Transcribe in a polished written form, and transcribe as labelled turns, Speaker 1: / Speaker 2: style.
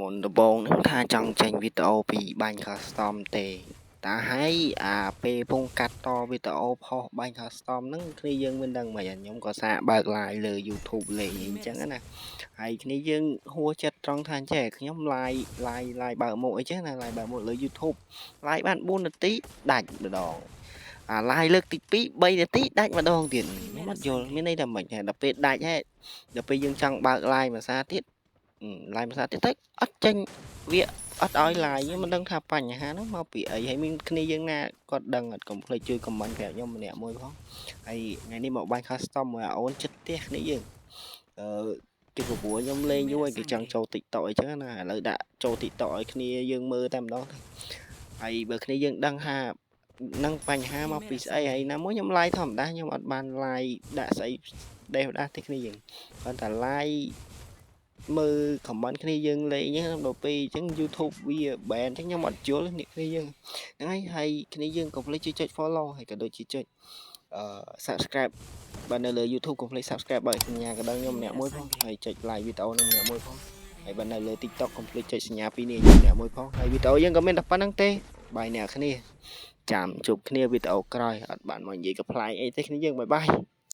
Speaker 1: មុនដំបូងហ្នឹងថាចង់ចេញវីដេអូពីបាញ់ custom ទេតែហើយអាពេលពងកាត់តវីដេអូផុសបាញ់ custom ហ្នឹងគ្នាយើងមិនដឹងមិនខ្ញុំក៏សាកបើក live លើ YouTube លេងអីចឹងណាហើយគ្នាយើងហួសចិត្តត្រង់ថាអញ្ចេះខ្ញុំ live live live បើកមុខអីចឹងណា live បើកមុខលើ YouTube live បាន4នាទីដាច់ម្ដងអា live លើកទី2 3នាទីដាច់ម្ដងទៀតខ្ញុំអត់យល់មានន័យថាម៉េចដល់ពេលដាច់ហើយដល់ពេលយើងចង់បើក live មួយសារទៀត live ភាសាទៀតទៅអត់ចេញវាអត់ឲ្យ live ខ្ញុំមិនដឹងថាបញ្ហាហ្នឹងមកពីអីហើយមានគ្នាយើងណាគាត់ដឹងអត់កុំភ្លេចជួយ comment ប្រាប់ខ្ញុំម្នាក់មួយផងហើយថ្ងៃនេះមកបាញ់ custom មួយអូនចិត្តផ្ទះគ្នាយើងអឺគេព្រោះខ្ញុំលេងយូរហើយគេចង់ចូល TikTok អីចឹងណាឥឡូវដាក់ចូល TikTok ឲ្យគ្នាយើងមើលតែម្ដងទៅហើយបើគ្នាយើងដឹងថានឹងបញ្ហាមកពីស្អីហើយណាមួយខ្ញុំ live ធម្មតាខ្ញុំអត់បាន live ដាក់ស្អីដេសដាស់ទេគ្នាយើងគ្រាន់តែ live មើល comment គ្នាយើងលេងហ្នឹងដល់ពេលអញ្ចឹង YouTube វា ban អញ្ចឹងខ្ញុំអត់យល់នេះគ្នាយើងហ្នឹងហើយហើយគ្នាយើងកុំភ្លេចជួយចុច follow ហើយក៏ដូចជាចុចអឺ subscribe បើនៅលើ YouTube កុំភ្លេច subscribe បើសញ្ញាកណ្ដឹងខ្ញុំម្នាក់មួយផងហើយចុច like វីដេអូនឹងម្នាក់មួយផងហើយបើនៅលើ TikTok កុំភ្លេចចុចសញ្ញាពីរនេះម្នាក់មួយផងហើយវីដេអូយើងក៏មានតែប៉ុណ្្នឹងទេបាយអ្នកគ្នាចាំជួបគ្នាវីដេអូក្រោយអត់បានមកនិយាយកំប្លែងអីទេគ្នាយើង bye bye.